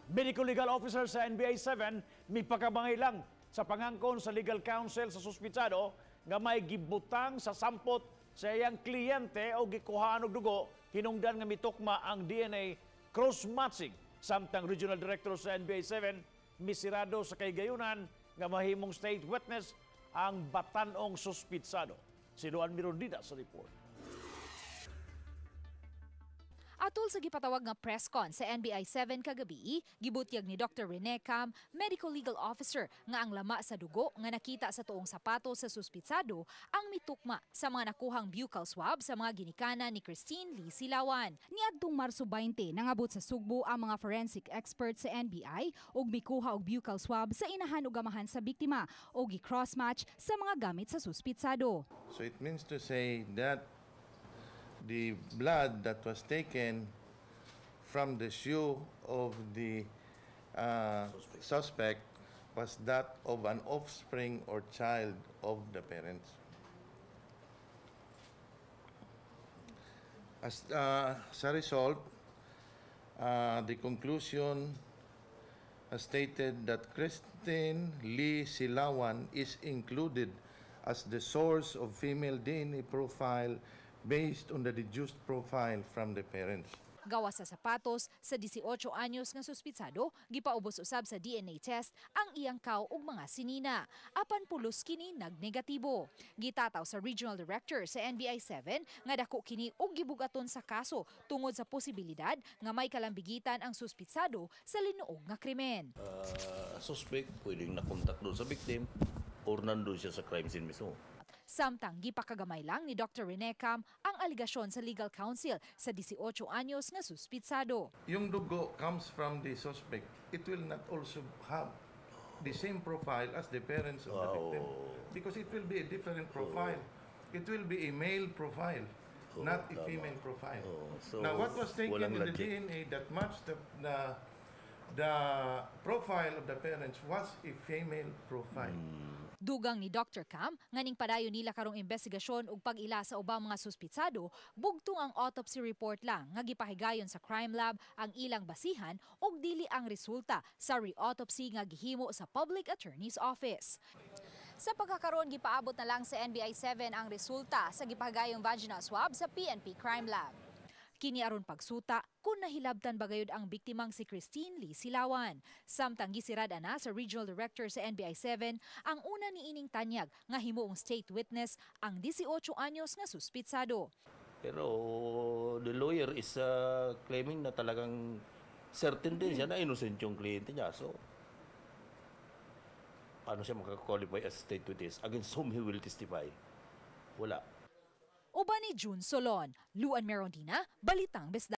Medical legal officer sa NBI 7 mipakabangay lang sa pangangkon sa legal counsel sa suspitsado nga may gibutang sa sampot sa iyang kliyente o gikuhaan og dugo hinungdan nga mitukma ang DNA cross-matching. Samtang regional director sa NBI 7 misirado sa kaygayunan nga mahimong state witness ang batanong suspitsado. Si Luan Mirondina sa report. Atol sa gipatawag nga press con sa NBI 7 kagabi, gibutyag ni Dr. Rene Cam, medical legal officer, nga ang lama sa dugo nga nakita sa tuong sapato sa suspitsado ang mitukma sa mga nakuhang buccal swab sa mga ginikanan ni Christine Lee Silawan. Niadtong Marso 20, nangabot sa Sugbo ang mga forensic experts sa NBI ug mikuha og buccal swab sa inahan ug amahan sa biktima ug gi-cross-match sa mga gamit sa suspitsado. So it means to say that the blood that was taken from the shoe of the suspect was that of an offspring or child of the parents. As a result, the conclusion has stated that Christine Lee Silawan is included as the source of female DNA profile based on the deduced profile from the parents. Gawas sa sapatos sa 18 anyos nga suspitsado, gipaubos usab sa DNA test ang iyang kaw ug mga sinina. Apan pulos kini nagnegatibo. Gitataw sa regional director sa NBI 7 nga dako kini og gibugaton sa kaso tungod sa posibilidad nga may kalambigitan ang suspitsado sa linuog nga krimen. Suspect, pwedeng nakontak doon sa victim or nandun siya sa crime scene mismo. Samtang gipakagamay lang ni Dr. Rene Cam ang aligasyon sa legal counsel sa 18 anyos nga suspitsado. Yung dugo comes from the suspect. It will not also have the same profile as the parents of the victim because it will be a different profile. It will be a male profile, not a female profile. So, Now, what was taken walang in the legit. DNA that matched the profile of the parents was a female profile. Dugang ni Dr. Cam, nganing padayon nila karong investigasyon ug pag-ila sa ubang mga suspitsado, bugtong ang autopsy report lang nga gipahigayon sa crime lab ang ilang basihan ug dili ang resulta sa re-autopsy nga gihimo sa Public Attorney's Office. Sa pagkakaroon, gipaabot na lang sa NBI 7 ang resulta sa gipahigayong vaginal swab sa PNP Crime Lab. Kini aron pagsuta kung nahilabtan ba gayud ang biktimang si Christine Lee Silawan. Samtang gisirad ana sa Regional Director sa NBI 7 ang una ni ining tanyag nga himuong state witness ang 18 anyos nga suspitsado. Pero the lawyer is claiming na talagang certain din siya na innocent yung kliyente niya. So, paano siya makaqualify as state witness against whom he will testify? Wala. Uban ni June Solon, Luan Merondina, Balitang Bisda.